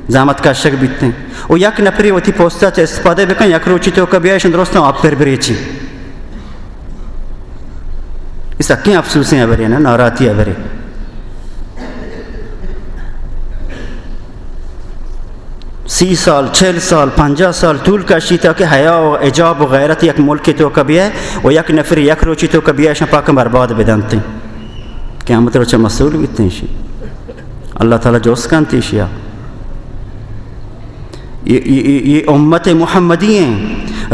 زحمت کشگ بیتہ۔ و یک نفری وتی پوستا چہ استفادہ بکن، یک روچی توکا بیا ایشان درستاں آپ پر بریچی۔ اے سکیں افسوسیں ہبرے نا، ناراحتی ہبرے۔ سی سال، چہل سال، پنجاہ سال طول کشی تا کہ حیا و حجاب و غیرت یک ملک توکا بیئے و یک نفری یک روچی توکا بیئے، اشان پاکن برباد بدنتیں۔ قیامت روچا مسئول بیتیں اشی۔ اللہ تعالی جست کنت اشیا۔ یہ، یہ، یہ، یہ امت محمدی ہیں۔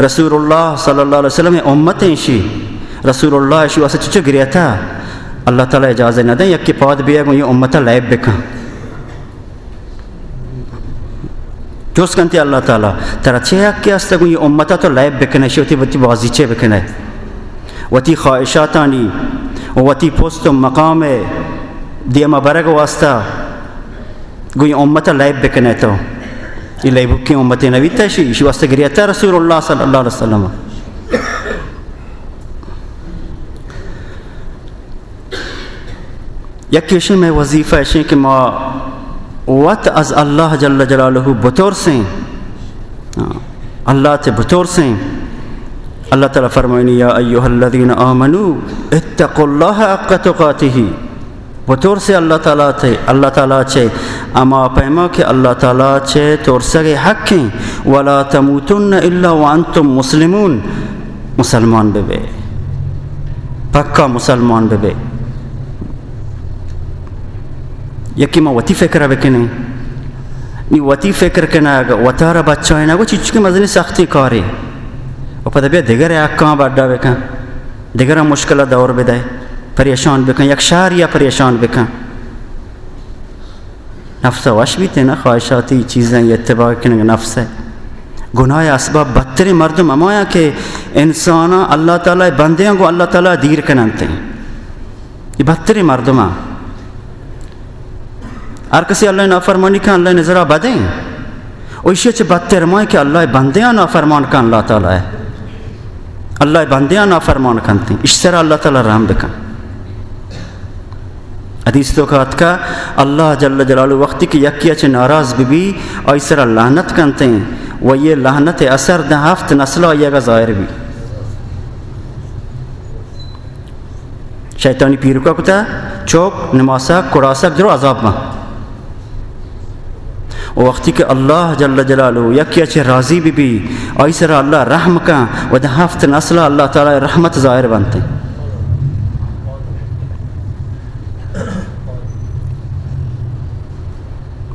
رسول اللہ صلی اللہ علیہ وسلم امت ہیں اشی۔ رسول اللہ اشی واسطہ چچو گریتا۔ اللہ تعالی اجازت نہ دیں یکی پاد بیئے گوں یہ امتا لیب بکن۔ جست کنتی اللہ تعالی، ترا چے حقے است گوں یہ امتا تو لیب بکنے، شی وتی، وتی بازیچے بکنے، وتی خواہشاتانی و وتی پست و مقام دیما برگ واسطہ گوں یہ امتا لیب بکنے تو؟ یہ لیبکی امتے نبیتا شی، شی واسطہ گریتا رسول اللہ صلی اللہ علیہ وسلم۔ یکے اشیں، مئے وظیفہ اشیں کہ ما وت از اللہ جل جلالہ بترسیں، اللہ تے بترسیں۔ اللہ تعالی فرمائنی، یا ایھا الذین آمنوا اتقوا اللہ حق تقاتہ، بترسے اللہ تعالی تے، اللہ تعالی چے، اما پیما کہ اللہ تعالی چے ترسگ حق ہیں، ولا تموتن الا وانتم مسلمون، مسلمان ببے، پکا مسلمان ببے۔ یکی ما وتی فکر بکنیں، نی وتی فکر کنگ، وتارا بچائینگ، و چیچکے مزنی سختی کارے۔ و پدا بیا دگر حقاں بڈا بکن، دگر مشکل دور بدے، پریشان بکن، یک شہری پریشان بکن۔ نفس وش بیتے نا، خواہشاتی چیزاں اتباع کنگ نفس ہے۔ گناہ اسباب بدترین مردم ہمایاں کہ انساناں اللہ تعالی بندیاں گوں اللہ تعالی دیر کننت۔ یہ بدترین مردم ہیں۔ ہر کسی اللہ نافرمانی کن اللہ نظرہ بدیں۔ و ایشی چہ بدتر مائیں کہ اللہ بندیاں نافرمان کن اللہ تعالی ہے۔ اللہ بندیاں نافرمان کنتیں، اش سرا اللہ تعالی رحم بکن۔ حدیث توکا آتکا، اللہ جل جلالہ وقتی کہ یکی چہ ناراض ببی، آئی سرا لعنت کنتیں و یہ لعنت اثر داں ہفت نسل آئی اگا ظاہر بی۔ شیطانی پیرکا کتا، چوک، نماسک، کڑاسک درو عذاب باں۔ و وقتی کہ اللہ جل جلالہ یکی چہ راضی ببی، آئی سرا اللہ رحم کن و داں ہفت نسل اللہ تعالی رحمت ظاہر بنتیں۔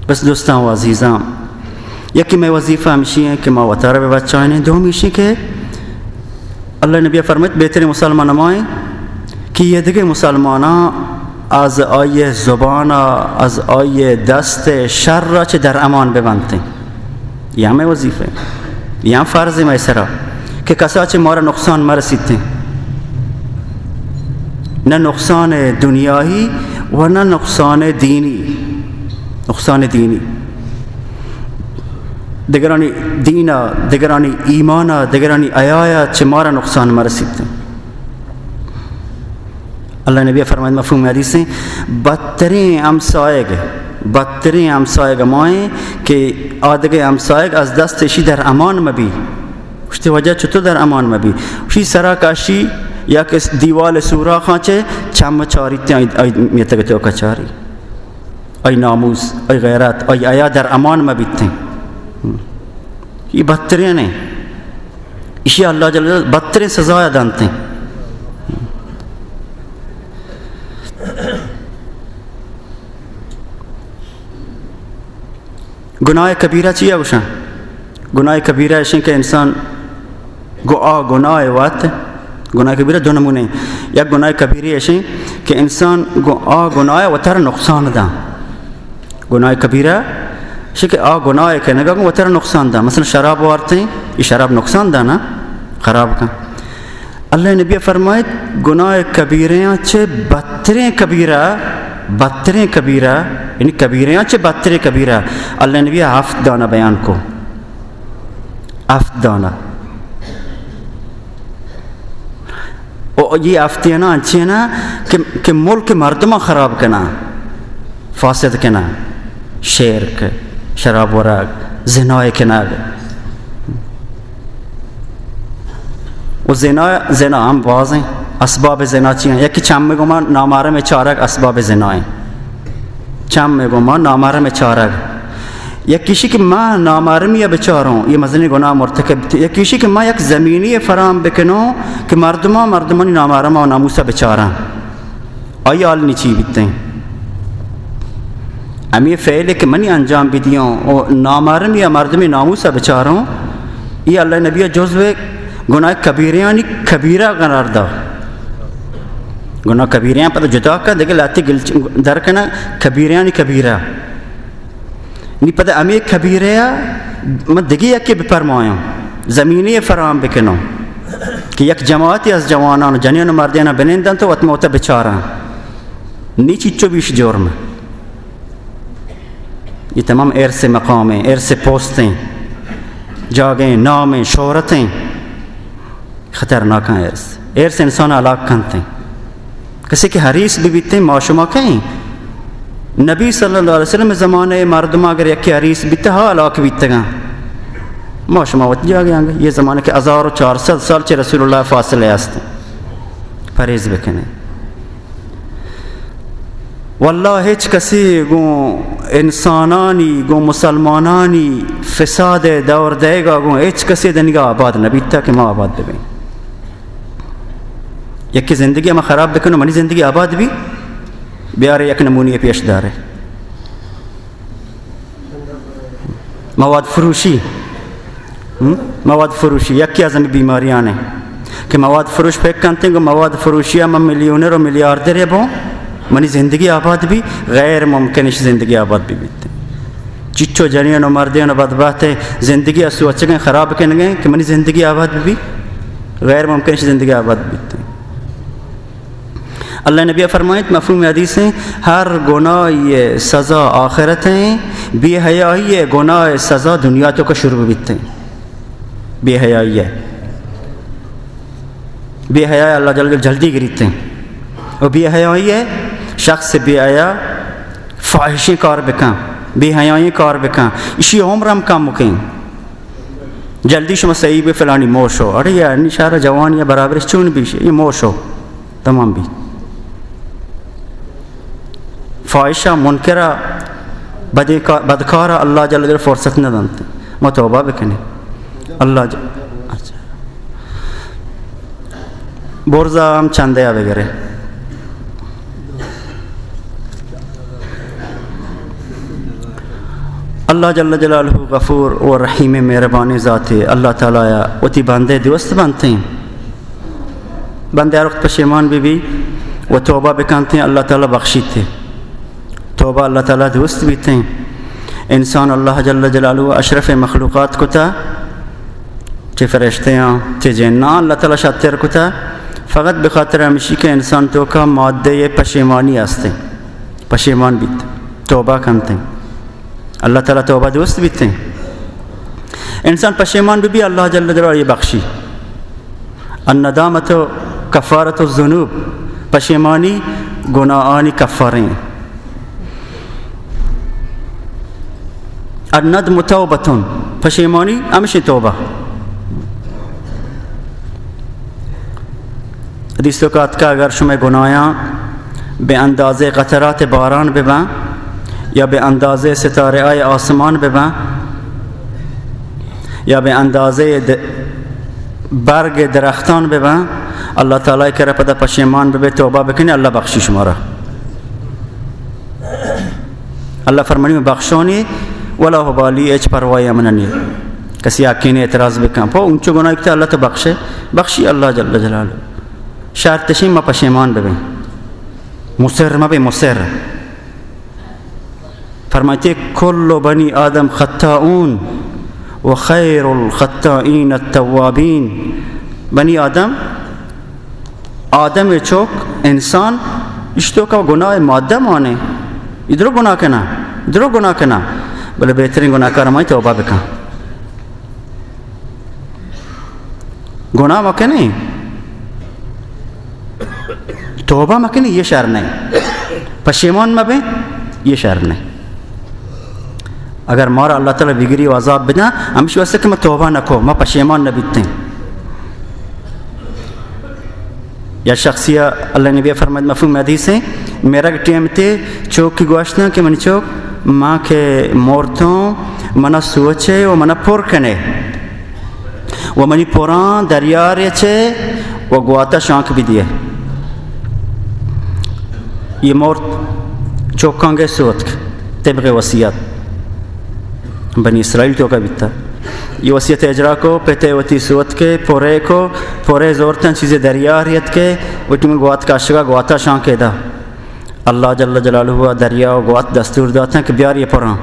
بس دوستاں و عزیزاں، یکی مئے وظیفہ ہمشی ہیں کہ ما وتارا بہ بچائینیں، دومی ایشی کہ اللہ نبی فرمت، بہترین مسلمان ہمائیں کہ یہ دگہ مسلماناں از آئی زبان، از آئی دست شر چہ در امان ببنتیں۔ یہ ہمیں وظیفہ ہے، یہ ہم فرض ہے مئے سرا کہ کسا چہ مارا نقصان مرسیتیں، نہ نقصان دنیاہی و نہ نقصان دینی، نقصان دینی۔ دگرانی دینا، دگرانی ایمانا، دگرانی حیایا چہ مارا نقصان مرسیت۔ اللہ نبی فرمائد، مفہوم حدیث ہیں، بدترین ہمسائگ، بدترین ہمسائگ ہمائیں کہ آدگہ ہمسائگ از دست اشی در امان مبی۔ اشتی وجہ چطور در امان مبی؟ اشی سرا کاشی یا کہ دیوال سوراخاں چہ چم چاریت، آئی، آئی میتگ توکا چاری۔ آئی ناموس، آئی غیرت، آئی حیا در امان مہ بیتیں۔ اے بدترین ایں۔ ایشی اللہ جل جلالہ بدترین سزا دنت ایں۔ گناہ کبیرہ چیا گوشاں؟ گناہ کبیرہ ایشیں کہ انسان گو آ گناہ وت، گناہ کبیرہ دو نمونے۔ یک گناہ کبیرہ ایشیں کہ انسان گو آ گناہ وتر نقصان داں۔ گناہ کبیرہ ایشیں کہ آ گناہ کنگا گو وتر نقصان داں۔ مثلاً شراب وارتیں، یہ شراب نقصان داں نا، خراب کن۔ اللہ نبی فرمائیت، گناہ کبیرہ چہ بدترین کبیرہ، بدترین کبیرہ، یعنی کبیرہ چہ بدترین کبیرہ، اللہ نبی ہفت دانہ بیان کو۔ ہفت دانہ۔ او یہ ہفت دانہ انچیں نا کہ، کہ ملک مردماں خراب کناں، فاسد کناں، شرک، شراب ورگ، زنا کنگ۔ و زنا، زنا ہم بازیں۔ اسباب زنا چی ایں؟ یکی چم گما نامحرم چارگ اسباب زنا ایں۔ چم گما نامحرم چارگ۔ یکی ایشی کہ ما نامحرمی بچاروں، یہ مزنی گناہ مرتکب تھی۔ یکی ایشی کہ ما یک زمینی فراہم بکنوں کہ مردماں، مردمانی نامحرم و ناموس بچاراں۔ آئی حال نی چی بیتیں؟ ہمے فعل کہ منی انجام بدیوں و نامحرم یا مردمی ناموس بچاروں، یہ اللہ نبی جزو گناہ کبیریانی کبیرہ قرار دا۔ گناہ کبیریاں پتہ جدا کن، دگہ لاتی گل در کن، کبیریانی کبیرہ۔ نی پدا ہمے کبیرہ ء من دگہ یکے بپرمایاں، زمینی فراہم بکناں کہ یک جماعتی از جوانان، جنین و مردین بنندنت و وت موت بچاراں۔ نی چیچو بیش جرم۔ یہ تمام ارث مقام ہیں، ارث پوست ہیں، جاگہ ہیں، نام ہیں، شہرت ہیں۔ خطرناکاں ارث۔ ارث انسان ہلاک کنت۔ کسی کہ حریص بہ بیتیں، ما شما کہیں؟ نبی صلی اللہ علیہ وسلم زمانہ مردم اگر یکی حریص بیتہ، ہا ہلاک بیتگاں۔ ما شما وت جاگہ آنگے۔ یہ زمانہ کہ ہزار و چار صد سال چہ رسول اللہ فاصلہ است۔ پرہیز بکنیں۔ واللہ ہچ کسی گوں انسانانی، گوں مسلمانانی فساد دور دئیگا گوں ہچ کسی دنیگا آباد نہ بیتا کہ ما آباد ببیں۔ یکی زندگی ہم خراب بکنو، منی زندگی آباد بی، بیارے یک نمونی پیش دارے۔ مواد فروشی، ہم؟ مواد فروشی یکی از ہمے بیماریاں ہے کہ مواد فروش فکر کنت کہ مواد فروشی ہم من ملیونر و ملیاردر بوں، منی زندگی آباد بی، غیر ممکن اش زندگی آباد بی بیت۔ چچو جنین و مردین و بدبخت زندگی ء سوچگیں خراب کنگیں کہ منی زندگی آباد بی، غیر ممکن اش زندگی آباد بیت۔ اللہ نبی فرمائیت، مفہوم حدیث ہیں، ہر گناہ سزا آخرت ہیں، بے حیائی گناہ سزا دنیا تو کا شروع بیت ہیں۔ بے حیائی ہے، بے حیائی اللہ جل جلدی گریت ہیں۔ و بے حیائی ہے، شخص بے حیا فاحشیں کار بکن، بے حیائیں کار بکن، اشی عمر ہم کم مکیں۔ جلدی شما صحیح بے فلانی موشو، اڑے یار نی شہر جوانی برابر چون بیش، یہ موشو۔ تمام بی۔ فاحشہ، منکرہ، بدے کا-، بدکارہ اللہ جل جلالہ فرصت نہ دنت۔ ما توبہ بکنیں۔ اللہ ج-، اچھا۔ برزا ہم چندے آ بگرے۔ اللہ جل جلالہ غفور و رحیم مہربانی ذاتے۔ اللہ تعالی وتی بندے دوست بنتیں۔ بندے ہر وقت پشیمان بہ بی و توبہ بکنتیں، اللہ تعالی بخشیت۔ توبہ اللہ تعالی دوست بیتیں۔ انسان اللہ جل جلالہ اشرف مخلوقات کتا، چہ فرشتیاں، چہ جناں اللہ تعالی شتر کتا، فقط بخاطر ہمشی کہ انسان توکا مادہ پشیمانی ہستیں، پشیمان بیت، توبہ کنتیں۔ اللہ تعالی توبہ دوست بیتیں۔ انسان پشیمان بہ بی، اللہ جل جلالہ یہ بخشی۔ الندامۃ کفارۃ الذنوب، پشیمانی گناہانی کفارہ ہیں۔ الندم توبۃ، پشیمانی ہمشی توبہ۔ حدیث تو کا اتکا اگر شمئے گناہاں بہ اندازہ قطرات باران بباں یا بہ اندازہ ستارہ آئے آسمان بباں، یا بہ اندازہ د-، برگ درختان ببن، اللہ تعالی کرا پدا پشیمان ببے، توبہ بکنی، اللہ بخشی شمارا۔ اللہ فرمانی، من بخشانی، ولا ابالی، ہچ پرواہی من نی۔ کسی حقی نے اعتراض بکن، پو انچو گناہ کتا، اللہ تو بخشے، بخشی اللہ جل جلالہ۔ شرط شی ما پشیمان ببیں، مصر مبے، مصر۔ فرمائیتے، کل بنی آدم خطاؤن و خیر الخطائین التوابین۔ بنی آدم، آدم چوک، انسان، اشتو کا گناہ مادہ مانے، ادرو گناہ کنا، ادرو گناہ کنا، بلے بہترین گناہ کار ہمائی توبہ بکن۔ گناہ مکنی، توبہ مکنی، یہ شر نہیں۔ پشیمان مبیں، یہ شر نہیں۔ اگر مارا اللہ تعالی بگری و عذاب بدن، ہمشی واسطے کہ ما توبہ نکو، ما پشیمان نبیتیں۔ یا شخصی اللہ نبی فرمائیت، مفہوم حدیث ہیں، میرا ٹیم تے چوکی گوشتن کہ منی چوک، ما کہ مورتوں، منا سوچے و منا پر کنے۔ و منی پران دریا ریچے و گواتا شانک بدیے۔ یہ مورت چوکاں گئے سوتک، طبق وصیت بنی اسرائیل توکا بیتا۔ یہ وصیت اجرا کو، پتے وتی سوتکے، پرے کو، پرے زورتن چیزے دریا ریت کے، وتی من گوات کاشگا گواتا شانک دا۔ اللہ جل جلالہ دریا و گوات دستور داتن کہ بیار یہ پران۔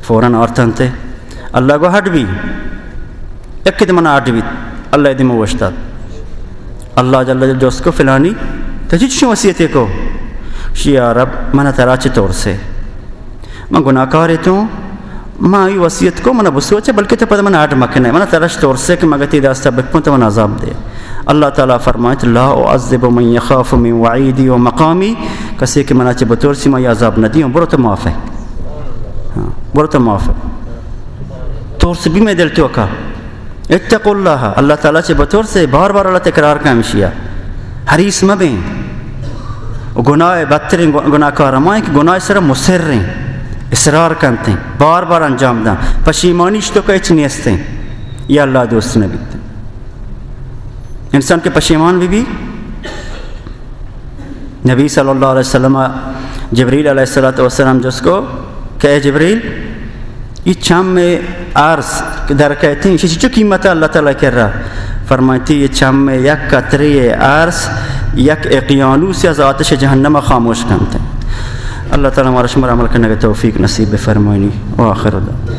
فوراً آرتنتے۔ اللہ گو ہڈ بی۔ یک دے منا ہڈ بیت۔ اللہ دے موشتات۔ اللہ جل جلالہ جست کو، فلانی، تو چی چشیں وصیتے کو؟ شی یا رب، منا ترا چہ ترسے۔ من گناہکارے تو، من ای وصیت کو، منا بسوچے، بلکہ تو پد منا ہڈ مکنے۔ منا ترا چہ ترسے کہ مگتی دستا بکپن تو منا عذاب دے۔ اللہ تعالی فرمائیت، لا اعذب من یخاف من وعیدی و مقامی، کسی کہ منا چہ بترسی، من یہ عذاب ندیوں، برو تو معاف ہے۔ ہاں، برو تو معاف ہے۔ ترس بی میں دل توکا۔ اتقوا اللہ، اللہ تعالی چہ بترسے، بار بار اللہ تکرار کن ہمشیا۔ حریص مبیں۔ گناہ بدترین گناہکار ہمائیں کہ گناہ سر مصریں، اصرار کنتیں، بار بار انجام دن، پشیمانی اشتو کہ ہچ نیستیں۔ یہ اللہ دوست نبیت۔ انسان کہ پشیمان بی بی، نبی صلی اللہ علیہ وسلم جبریل علیہ الصلوۃ والسلام جست کو کہ اے جبریل، یہ چم ارس در کہتے ہیں، شی چو قیمت اللہ تعالی کرا؟ فرمائیتی، یہ چم یک قطرے ارس یک اقیانوس از آتش جہنم خاموش کنتے۔ اللہ تعالی ہمارا شمار عمل کرنے کے توفیق نصیب فرمائنی۔ و آخر دعوانا۔